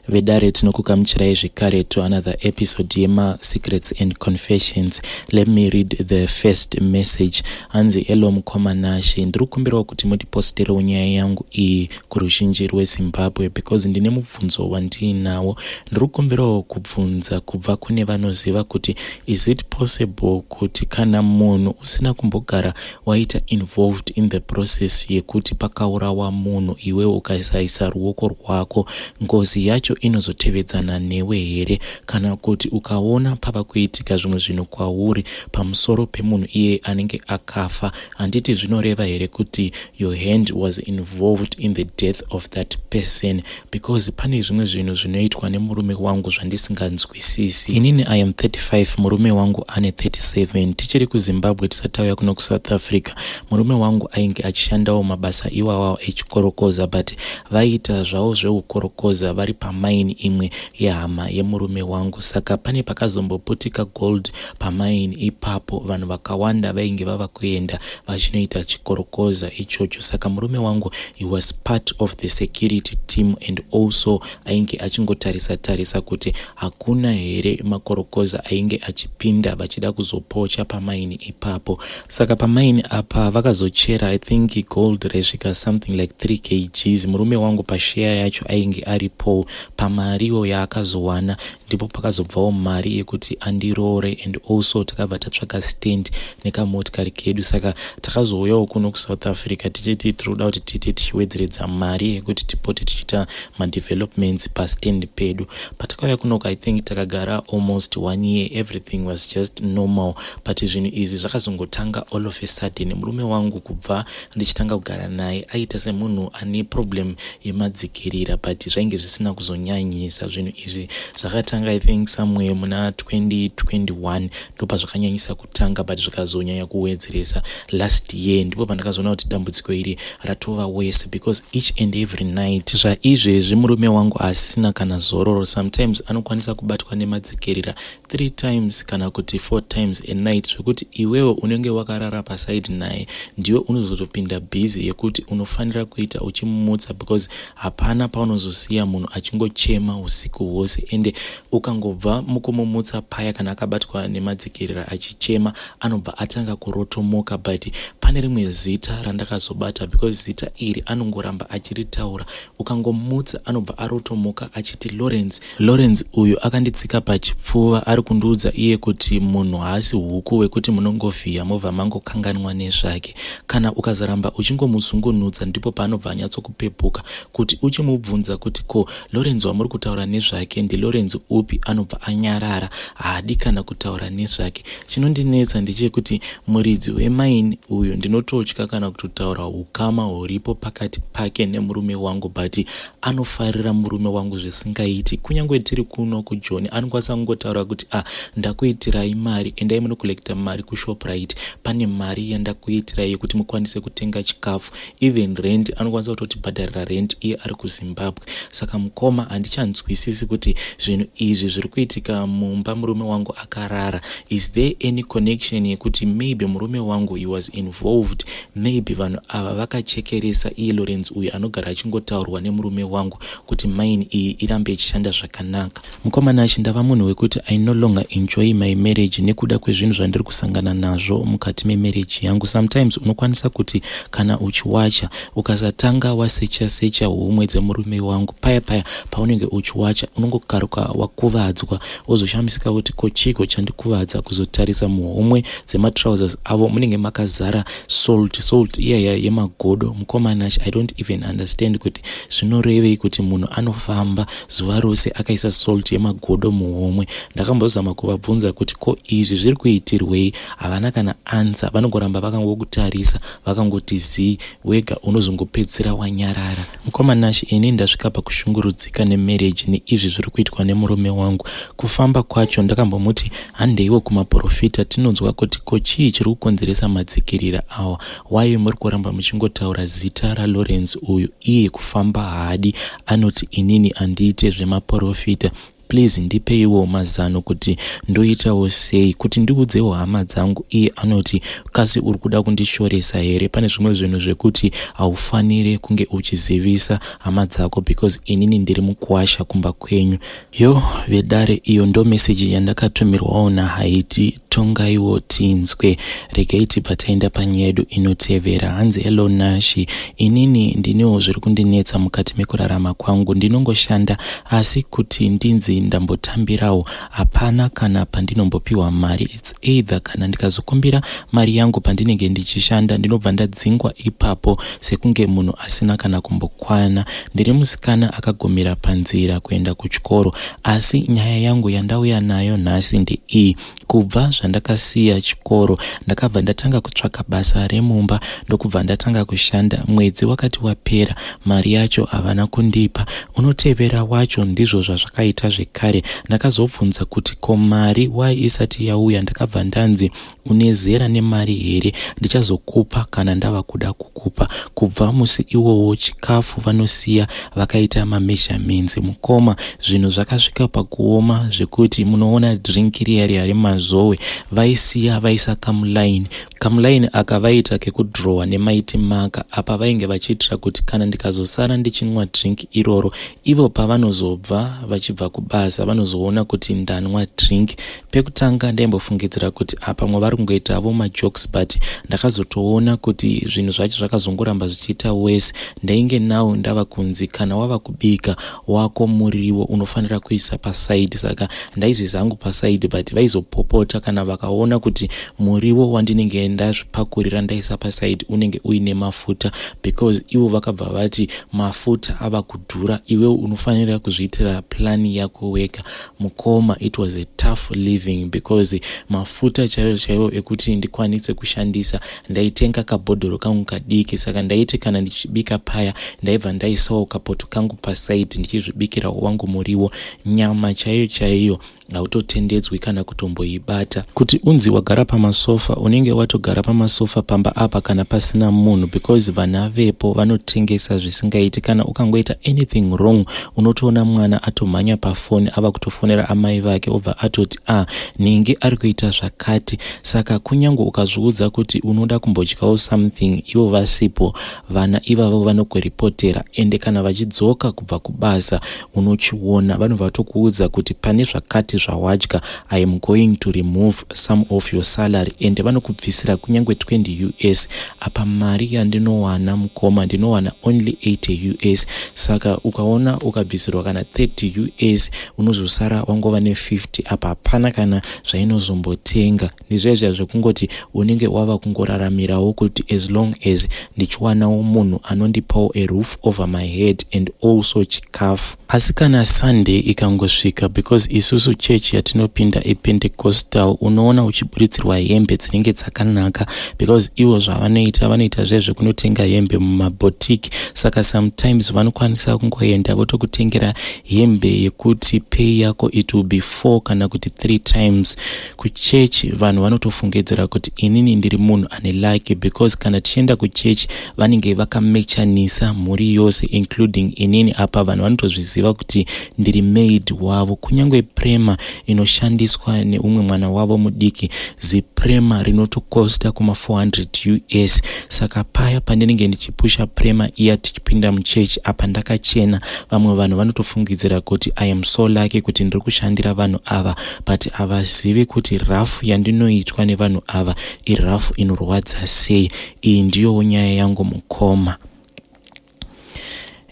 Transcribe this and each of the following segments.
Vedare, tinokugamuchirai zvekare to another episode yema-Secrets and Confessions. Let me read the first message. Hanzi, "Hello mukoma Nashe, ndiri kukumbirawo kuti mundiposterewo nyaya yangu iyi kuruzhinji rweZimbabwe because ndine mubvunzo wandiinawo. Ndiri kukumbirawo kubvunza kubva kune vanoziva kuti is it possible kuti kana munhu usina kumbogara waita involved in the process yekuti pakaurawa munhu, iwewe ukasaisa ruoko rwako, ngozi yacho inozotevedzana newe here? Kana kuti ukaona pava kuitika zvimwe zvinhu kwauri pamusoro pemunhu iye anenge akafa, handiti zvinoreva here kuti your hand was involved in the death of that person? Because pane zvimwe zvinhu zvinoitwa nemurume wangu zvandisinganzwisisi. Inini I am 35, murume wangu ane 37. Tichiri kuZimbabwe, tisati tauya kuno kuSouth Africa, murume wangu ainge achishandawo mabasa iwawawo echikorokoza, but vaiita zvavo zveukorokoza vari pamaini imwe yehama yemurume wangu. Saka pane pakazomboputika gold pamaini ipapo, vanhu vakawanda vainge vava kuenda vachinoita chikorokoza ichocho. Saka murume wangu, he was part of the security team and also ainge achingotarisa tarisa kuti hakuna here makorokoza ainge achipinda vachida kuzopocha pamaini ipapo. Saka pamaini apa vakazochera, I think, gold raisvika something like 3 kgs. Murume wangu pashare yacho ainge aripo. Pamariwo yaakazowana ndipo pakazobvawo mari yekuti andiroore and also takabva tatsvaka stand nekamotikari kedu. Saka takazouyawo kuno kuSouth Africa tichiti tiri kuda kuti tiite tichiwedzeredza mari yekuti tipote tichiita madevelopments pastand pedu. Patakauya kunoko, I think takagara almost one year, everything was just normal, but zvinhu izvi zvakazongotanga all of a sudden. Murume wangu, kubva ndichitanga kugara naye, aita semunhu ane problem yemadzikirira, but zvainge zvisina kuzonyanyisa. Zvinhu izvi zvakatanga, I think, somewhere muna 2021 ndopazvakanyanyisa kutanga, but zvikazonyanya kuwedzeresa last year. Ndipo pandakazoona kuti dambudziko iri ratova worse because each and every night zvaizvezvi murume wangu asina kana zororo. Sometimes anokwanisa kubatwa nemadzikirira three times kana kuti four times a night, zvekuti iwewe unenge wakarara paside naye ndiwe unozotopinda busy yekuti unofanira kuita uchimumutsa, because hapana paunozosiya munhu achingochema usiku hwose. Ende ukangobva mukumumutsa paya, kana akabatwa nemadzikirira achichema, anobva atanga kurotomoka. But pane rimwe zita randakazobata, because zita iri anongoramba achiritaura. Ukangomutsa anobva arotomoka achiti, "Lawrence, Lawrence uyu akanditsika pachipfuva, ari kundiudza iye kuti munhu haasi huku wekuti munongovhiya mobva mangokanganwa nezvake." Kana ukazaramba uchingomuzungunudza, ndipo paanobva anyatsokupepuka kuti uchimubvunza kuti, "Ko Lawrence wamuri kutaura nezvake ndiLawrence upi?" anobva anyarara, haadi kana kutaura nezvake. Chinondinetsa ndechekuti muridzi wemaini uyu ndinototya kana kutotaura ukama huripo pakati pake nemurume wangu, but anofarira murume wangu zvisingaiti. Kunyange tiri kuno kuJoni, anokwanisa kungotaura kuti, "Ah, ndakuitirai mari, endai munocollecta mari kuShoprite, pane mari yandakuitirai yekuti mukwanise kutenga chikafu." Even rent, anokwanisa kutotibhadharira rent iye ari kuZimbabwe. Saka mukoma, handichanzwisisi kuti zvinhu izvi zviri kuitika mumba murume wangu akarara, is there any connection yekuti maybe murume wangu, he was involved? Maybe vanhu ava vakachekeresa iye Lawrence uyu anogara achingotaurwa nemurume wangu kuti mine iyi irambe ichishanda zvakanaka? Mukoma Nashe, ndava munhu wekuti I no longer enjoy my marriage nekuda kwezvinhu zvandiri kusangana nazvo mukati memarriage yangu. Sometimes unokwanisa kuti kana uchiwacha, ukasatanga wasecha secha homwe dzemurume wangu, paya paya paunenge uchiwacha unongokaruka wakuvadzwa, wozoshamisika kuti, "Ko chiko chandikuvadza?" Kuzotarisa muhomwe dzematrousers avo munenge makazara salt, salt iyaya yemagodo. Mukoma Nashe, I don't even understand kuti zvinorevei kuti munhu anofamba zuva rose akaisa salt yemagodo muhomwe. Ndakambozama kuvabvunza kuti, "Ko izvi zviri kuitirwei?" Havana kana answer, vanongoramba vakangokutarisa vakangoti zii. Wega unozongopedzisira wanyarara. Mukoma Nashe, ini ndasvika pakushungurudzika nemarriage neizvi zviri kuitwa nemurume wangu. Kufamba kwacho, ndakambomuti handeiwo kumaprofita tinonzwa kuti ko chii chiri kukonzeresa madzikirira awa, waye muri kuramba muchingotaura zita raLawrence uyu? Iye kufamba haadi, anoti, "Inini handiite zvemaprofita." Please. Please ndipeiwo mazano kuti ndoitawo sei kuti ndiudzewo hama dzangu. Iye anoti, "Kasi uri kuda kundishoresa here? Pane zvimwe zvinhu zvekuti haufaniri kunge uchizivisa hama dzako because inini ndiri mukwasha kumba kwenyu." Yo vedare, iyo ndo meseji yandakatumirwawo naHaiti. Tongaiwo tinzwe. Regai tibva taenda panyaya yedu inotevera. Hanzi, "Hello Nashi, inini ndinewo zviri kundinetsa mukati mekurarama kwangu. Ndinongoshanda, asi kuti ndinzi ndambotambirawo hapana kana pandinombopiwa mari. It's either kana ndikazokumbira mari yangu pandinenge ndichishanda, ndinobva ndadzingwa ipapo sekunge munhu asina kana kumbokwana. Ndiri musikana akagumira panzira kuenda kuchikoro, asi nyaya yangu yandauya nayo nhasi ndeiyi. Kubva zvandakasiya chikoro, ndakabva ndatanga kutsvaka basa remumba, ndokubva ndatanga kushanda. Mwedzi wakati wapera, mari yacho havana kundipa. Unotevera wacho ndizvo zvazvakaita zvekare. Ndakazobvunza kuti ko mari wai isati yauya? Ndakabva ndanzi, 'Une zera nemari here? Ndichazokupa kana ndava kuda kukupa.' Kubva musi iwowo, chikafu vanosiya vakaita mameasurements. Mukoma, zvinhu zvakasvika pakuoma zvekuti munoona drink riya riya remazowe, vaisiya vaisa kamulaini. Kamulaini aka vaita kekudhirowa nemaiti maka apa. Vainge vachiitira kuti kana ndikazosara ndichinwa drink iroro, ivo pavanozobva vachibva kubasa, vanozoona kuti ndanwa drink. Pekutanga ndaimbofungidzira kuti apamwe vari kungoitavo majokes, but ndakazotoona kuti zvinhu zvacho zvakazongoramba zvichiita wese. Ndainge nawo ndava kunzi kana wava kubika wako muriwo, unofanira kuisa pasaidi. Saka ndaizoisa hangu pasaidi, but vaizopopota kana vakaona kuti muriwo wandinenge ndazvipakurira ndaisa pasaidi unenge uine mafuta, because ivo vakabva vati mafuta ava kudhura, iwewo unofanira kuzviitira plani yako wega. Mukoma, it was a tough living because mafuta chaivo chaivo ekuti ndikwanise kushandisa, ndaitenga kabhodhoro kangu kadiki. Saka ndaiti kana ndichibika paya, ndaibva ndaisawo kapoto kangu pasaidi, ndichizvibikira wangu muriwo. Nyama chaiyo chaiyo hautotendedzwi kana kutomboibata. Kuti unzi wagara pamasofa, unenge watogara pamasofa pamba apa kana pasina munhu, because vana vepo vanotengesa zvisingaiti. Kana ukangoita anything wrong, unotoona mwana atomhanya pafoni, ava kutofonera amai vake, obva atoti, "A ah, ningi ari kuita zvakati." Saka kunyange ukazviudza kuti unoda kumbodyawo something ivo vasipo, vana ivavo vanokuripotera. Ende kana vachidzoka kubva kubasa, unochiona vanobva vatokuudza kuti pane zvakati zvawadya, I am going to remove some of your salary. Ende vanokubvisira kunyange 20 US. Apa mari yandinowana, mukoma, ndinowana only 80 US. Saka ukaona ukabvisirwa kana 30 US, unozosara wangova ne50. Apa hapana kana zvainozombotenga. Ndizvezvia zvekungoti unenge wava kungoraramirawo kuti as long as ndichiwanawo munhu anondipawo a roof over my head and also chikafu. Asi kana Sunday ikangosvika, because isusu chechi yatinopinda iPentecostal, unoona uchiburitsirwa hembe dzinenge dzakanaka, because ivo zvavanoita, vanoita zvezvekunotenga hembe mumaboutique. Saka sometimes vanokwanisa kungoenda votokutengera hembe yekuti pay yako it will be four kana kuti three times. Kuchechi vanhu vanotofungidzira kuti inini ndiri munhu ane luck, because kana tichienda kuchechi, vanenge vakamechanisa mhuri yose, including inini. Apa vanhu vanotozviziva kuti ndiri maid wavo. Kunyange pram inoshandiswa neumwe mwana wavo mudiki, zipram rinotokosta kuma400 US. Saka paya pandinenge ndichipusha pram iya tichipinda muchechi, apa ndakachena, vamwe vanhu vanotofungidzira kuti I am so lucky kuti ndiri kushandira vanhu ava, but havazivi kuti rafu yandinoitwa nevanhu ava irafu inorwadza sei. Iyi ndiyowo nyaya yangu, mukoma.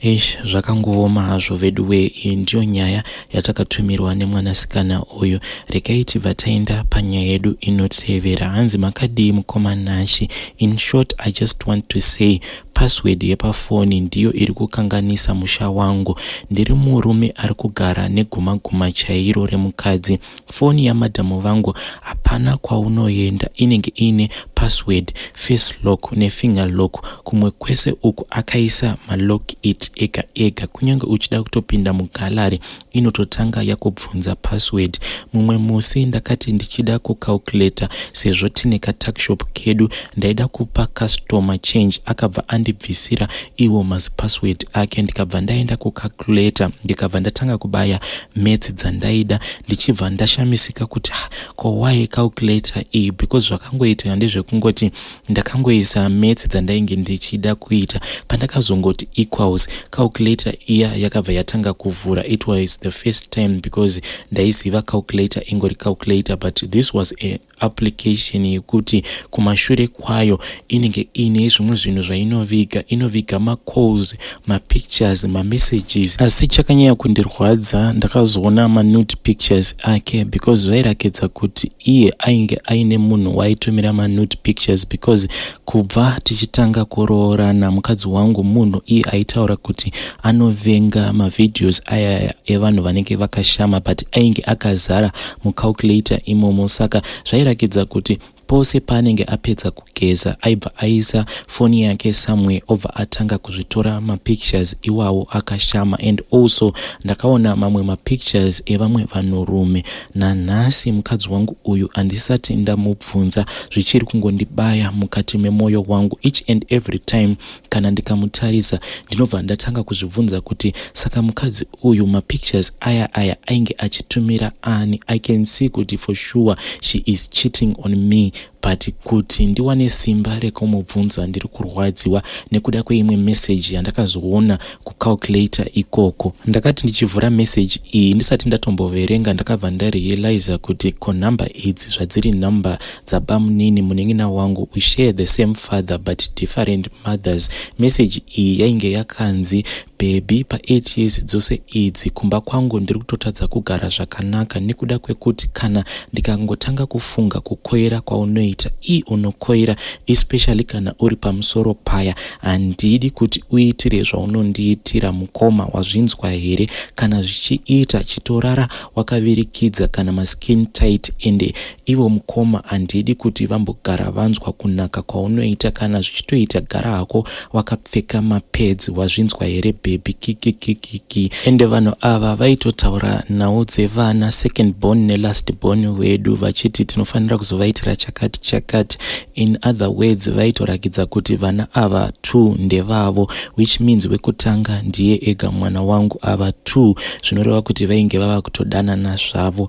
Ish, zvakangooma hazvo vedu wee. Iyi ndiyo nyaya yatakatumirwa nemwanasikana uyu. Regai tibva taenda panyaya yedu inotevera. Hanzi, "Makadii mukoma Nashi? In short, I just want to say password yepafoni ndiyo iri kukanganisa musha wangu. Ndiri murume ari kugara neguma guma chairo remukadzi. Foni yamadhamu vangu, hapana kwaunoenda, inenge iine password, face lock nefinger lock. Kumwe kwese uku akaisa malock it ega ega. Kunyange uchida kutopinda mugallery, inototanga yakubvunza password. Mumwe musi ndakati ndichida kucalculata, sezvo tine katuckshop kedu, ndaida kupa customer change, akabva andibvunza." andibvisira iwo mazipassword ake. Ndikabva ndaenda kucalculator, ndikabva ndatanga kubaya maths dzandaida, ndichibva ndashamisika kuti, "Ah, ko why calculator iyi?" Because zvakangoitika ndezvekungoti ndakangoisa maths dzandainge ndichida kuita. Pandakazongoti equals, calculator iya yakabva yatanga kuvhura. It was the first time, because ndaiziva calculator ingori calculator, but this was a application yekuti kumashure kwayo inenge iine zvimwe zvinhu zvainoviga. Inoviga macalls, mapictures, mamessages. Asi chakanyanya kundirwadza, ndakazoona manude pictures ake, because zvairakidza kuti iye ainge aine munhu waitumira manude pictures, because kubva tichitanga kuroorana, mukadzi wangu munhu iye aitaura kuti anovenga mavideos aya evanhu vanenge vakashama, but ainge akazara mucalculator imomo. Saka zvairakidza kuti pose paanenge apedza kugeza, aibva aisa foni yake somewhere, obva atanga kuzvitora mapictures iwawo akashama. And also ndakaona mamwe mapictures evamwe vanhurume. Nanhasi mukadzi wangu uyu handisati ndamubvunza. Zvichiri kungondibaya mukati memwoyo wangu. Each and every time kana ndikamutarisa, ndinobva ndatanga kuzvibvunza kuti, saka mukadzi uyu mapictures aya aya ainge achitumira ani? I can see kuti for sure she is cheating on me, but kuti ndiwane simba rekumubvunza, ndiri kurwadziwa nekuda kweimwe meseji yandakazoona kucalculator ikoko. Ndakati ndichivhura meseji iyi, ndisati ndatomboverenga, ndakabva ndarealiza kuti ko nhamba idzi zvadziri nhamba dzabamunini, munin'ina wangu. We share the same father but different mothers. Meseji iyi yainge yakanzi, "Baby, pa8 years dzose idzi kumba kwangu ndiri kutotadza kugara zvakanaka nekuda kwekuti kana ndikangotanga kufunga kukoira kwaunoita, ii unokoira, especially kana uri pamusoro paya. Handidi kuti uitire zvaunondiitira mukoma, wazvinzwa here? Kana zvichiita, chitorara wakavirikidza kana maskin tight. Ende ivo mukoma handidi kuti vambogara vanzwa kunaka kwaunoita. Kana zvichitoita, gara hako wakapfeka mapads, wazvinzwa here, baby? Kikikikiki." Ende vanhu ava vaitotaura nhau dzevana, second born nelast born wedu, vachiti tinofanira kuzovaitira chakati chakati. In other words, vaitorakidza kuti vana ava two ndevavo, which means wekutanga ndiye ega mwana wangu. Ava two zvinoreva kuti vainge vava kutodanana zvavo.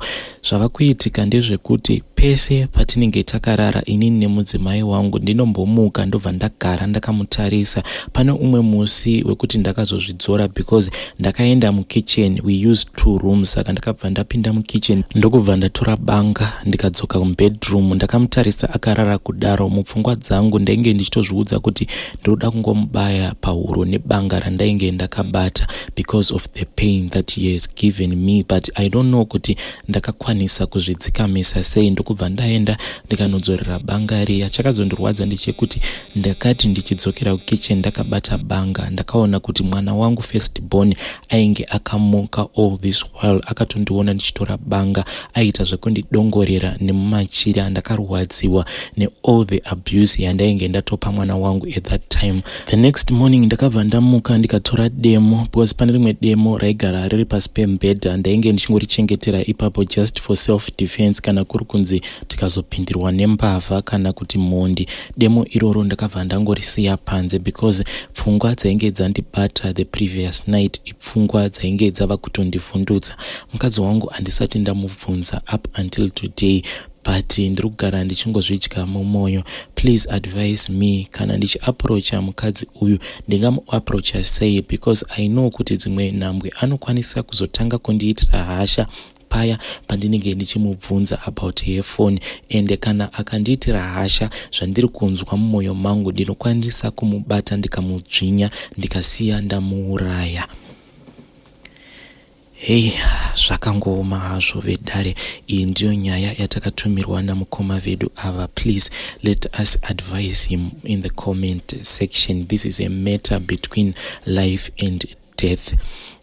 Zvava kuitika ndezvekuti pese patinenge takarara inini nemudzimai wangu, ndinombomuka, ndobva ndagara ndakamutarisa. Pane umwe musi wekuti ndakazozvidzora because ndakaenda mukitchen. We use two rooms, saka ndakabva ndapinda mukitchen, ndokubva ndatora banga, ndikadzoka mubedroom. Ndakamutarisa akarara kudaro. Mupfungwa dzangu ndainge ndichitozviudza kuti ndinoda kungomubaya pahuro nebanga randainge ndakabata because of the pain that he has given me, but I don't know kuti ndakakwanisa kuzvidzikamisa sei. Ndokubva ndaenda, ndikanodzorera banga riya. Chakazondirwadza ndechekuti ndakati ndichidzokera kukitchen ndakabata banga, ndakaona kuti mwana wangu first born ainge akamuka all this while. Akatondiona ndichitora banga, aita zvekundidongorera nemumachira. Ndakarwadziwa neall the abuse yandainge ndatopa mwana wangu at that time. The next morning ndakabva ndamuka, ndikatora demo, because pane rimwe demo raigara riri pasi pemubhedha. Ndainge ndichingorichengetera ipapo just for self defense, kana kuri kunzi tikazopindirwa nembavha kana kuti mhondi. Demo iroro ndakabva ndangorisiya panze because pfungwa dzainge dzandibata the previous night ipfungwa dzainge dzava kutondivhundutsa. Mukadzi wangu handisati ndamubvunza up until today, but ndiri kugara ndichingozvidya mumwoyo. Please advise me, kana ndichiapproacha mukadzi uyu, ndingamuapproacha sei? Because I know kuti dzimwe nhambwe anokwanisa kuzotanga kundiitira hasha paya pandinenge ndichimubvunza about her phone. Ende kana akandiitira hasha, zvandiri kunzwa mumwoyo mangu, ndinokwanisa kumubata, ndikamudzvinya, ndikasiya ndamuuraya. Hei, zvakangooma hazvo vedare. Iyi ndiyo nyaya yatakatumirwa namukoma vedu ava. Please let us advise him in the comment section. This is a matter between life and death.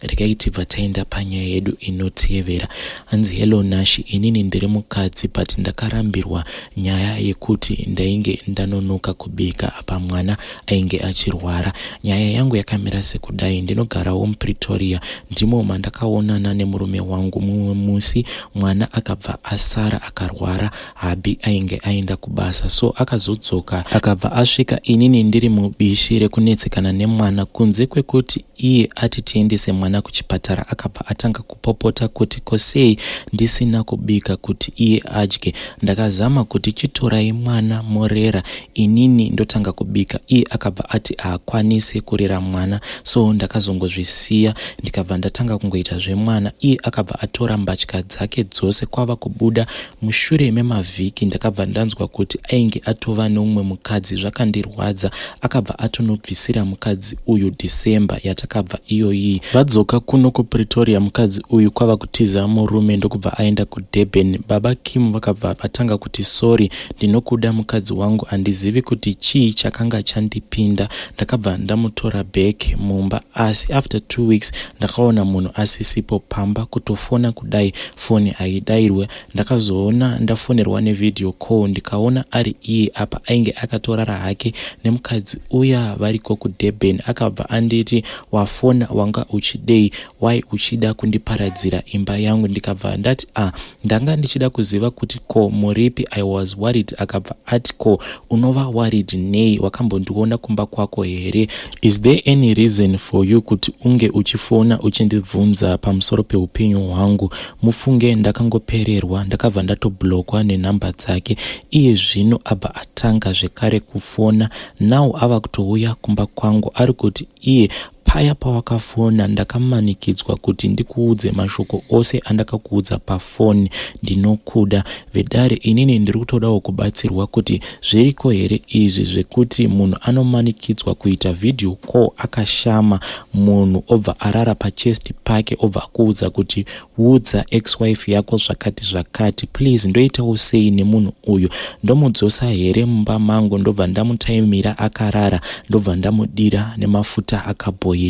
Regai tibva taenda panyaya yedu inotevera. Hanzi, "Hello Nashi, inini ndiri mukadzi, but ndakarambirwa nyaya yekuti ndainge ndanonoka kubika apa mwana ainge achirwara. Nyaya yangu yakamira sekudai: ndinogarawo muPretoria, ndimo mandakaonana nemurume wangu. Mumwe musi mwana akabva asara akarwara. Hubby ainge aenda kubasa, so akazodzoka, akabva asvika inini ndiri mubishi rekunetsekana nemwana. Kunze kwekuti iye ati tiendese mwana kuchipatara, akabva atanga kupopota kuti kosei ndisina kubika kuti iye adye. Ndakazama kuti chitorai mwana morera, inini ndotanga kubika. Iye akabva ati haakwanisi kurera mwana, so ndakazongozvisiya, ndikabva ndatanga kungoita zvemwana. Iye akabva atora mbatya dzake dzose kwava kubuda. Mushure memavhiki ndakabva ndanzwa kuti ainge atova neumwe mukadzi. Zvakandirwadza. Akabva atonobvisira mukadzi uyu December yatakabva iyoyi. Vadzoka kuno kuPretoria, mukadzi uyu kwava kutiza murume, ndokubva aenda kuDurban. Baba Kim vakabva vatanga kuti sorry, ndinokuda mukadzi wangu, handizivi kuti chii chakanga chandipinda. Ndakabva ndamutora back mumba, asi after 2 weeks ndakaona munhu asisipo pamba. Kutofona kudai, foni haidayirwe. Ndakazoona ndafonerwa nevideo call, ndikaona ari iye. Apa ainge akatorara hake nemukadzi uya variko kuDurban. Akabva anditi, 'Wafona wanga uchidei? Wai uchida kundiparadzira imba yangu?' Ndikabva ndati, 'Ah, ndanga ndichida kuziva kuti ko muripi. I was worried.' Akabva ati, 'Ko unova worried nei? Wakambondiona kumba kwako here? Is there any reason for you kuti unge uchifona uchindibvunza pamusoro peupenyu hwangu?' Mufunge ndakangopererwa, ndakabva ndatoblockwa nenhamba dzake. Iye zvino abva atanga zvekare kufona. Now ava kutouya kumba kwangu. Ari kuti iye, 'Paya pawakafona ndakamanikidzwa kuti ndikuudze mashoko ose andakakuudza pafoni. Ndinokuda.' Vedare, inini ndiri kutodawo kubatsirwa kuti zviriko here izvi zvekuti munhu anomanikidzwa kuita video call akashama, munhu obva arara pachest pake, obva akuudza kuti udza ex-wife yako zvakati zvakati? Please, ndoitawo sei nemunhu uyu? Ndomudzosa here mumba mangu, ndobva ndamutaimira akarara, ndobva ndamudira nemafuta akabhoila?"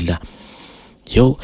Yo,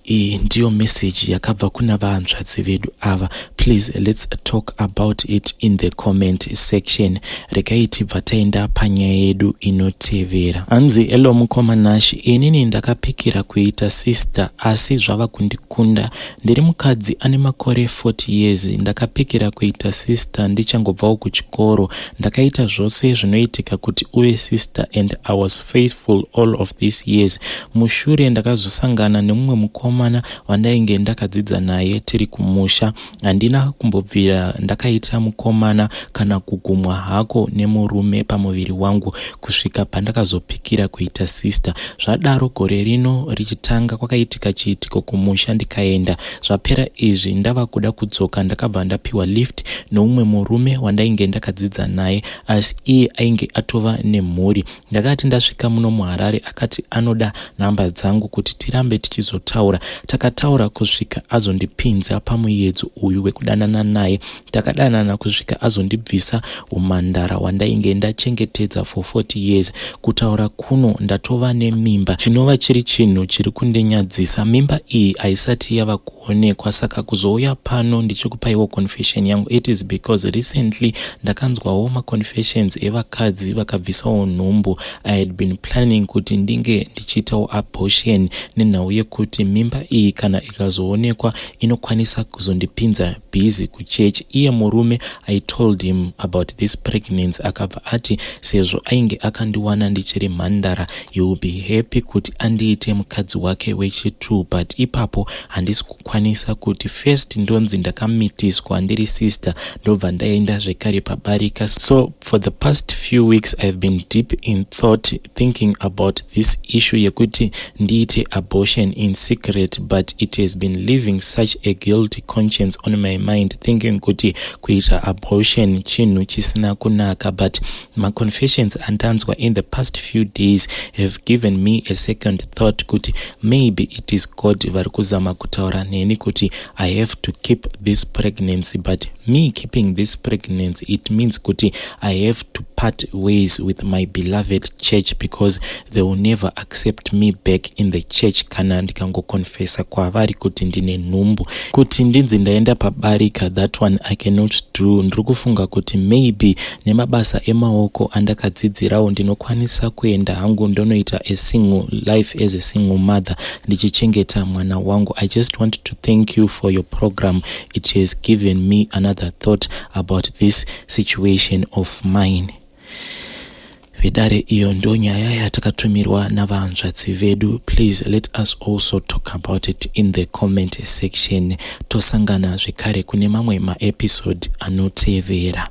iyi ndiyo meseji yakabva kuna vahanzvadzi vedu ava. Please, let's talk about it in the comment section. Regai tibva taenda panyaya yedu inotevera. Hanzi, "Hello mukoma Nashi, inini ndakapikira kuita sister, asi zvava kundikunda. Ndiri mukadzi ane makore 40 years. Ndakapikira kuita sister ndichangobvawo kuchikoro. Ndakaita zvose zvinoitika kuti uve sister and I was faithful all of these years. Mushure ndakazosangana nemumwe mukomana wandainge ndakadzidza naye tiri kumusha. Handina kumbobvira ndakaita mukomana kana kugumwa hako nemurume pamuviri wangu kusvika pandakazopikira kuita sister. Zvadaro, gore rino richitanga kwakaitika chiitiko kumusha, ndikaenda. Zvapera izvi, ndava kuda kudzoka, ndakabva ndapiwa lift neumwe murume wandainge ndakadzidza naye, asi iye ainge atova nemhuri. Ndakati ndasvika muno muHarare, akati anoda nhamba dzangu kuti tirambe tichizotaura. Takataura kusvika azondipinza pamuedzo uyu wekudanana naye. Takadanana kusvika azondibvisa umhandara hwandainge ndachengetedza for 40 years. Kutaura kuno ndatova nemimba, chinova chiri chinhu chiri kundinyadzisa. Mimba iyi haisati yava kuonekwa. Saka kuzouya pano ndichikupaiwo confession yangu, it is because recently ndakanzwawo maconfessions evakadzi vakabvisawo nhumbu. I had been planning kuti ndinge ndichiitawo abortion nenhau yekuti mimba iyi kana ikazoonekwa inokwanisa kuzondipinza busy kuchechi. Iye murume, I told him about this pregnancy, akabva ati sezvo ainge akandiwana ndichiri mhandara, he will be happy kuti andiite mukadzi wake wechi2, but ipapo handisi kukwanisa kuti first ndonzi ndakamitiswa ndiri sister, ndobva ndaenda zvekare pabarika. So for the past few weeks I have been deep in thought, thinking about this issue yekuti ndiite abortion in secret. regret, but it has been leaving such a guilty conscience on my mind, thinking kuti kuita abortion chinhu chisina kunaka. But maconfessions andanzwa in the past few days have given me a second thought kuti maybe it is God vari kuzama kutaura neni kuti I have to keep this pregnancy. But me keeping this pregnancy, it means kuti I have to part ways with my beloved church, because they will never accept me back in the church kana ndikangoconfessa kwavari kuti ndine nhumbu. Kuti ndinzi ndaenda pabarika, that one I cannot do. Ndiri kufunga kuti maybe nemabasa emaoko andakadzidzirawo, ndinokwanisa kuenda hangu ndonoita a single life as a single mother, ndichichengeta mwana wangu. I just want to thank you for your program. It has given me another thought about this situation of mine. Vedare, iyo ndo nyaya yatakatumirwa navanzvadzi vedu. Please let us also talk about it in the comment section. Tosangana zvekare kune mamwe maepisode anotevera.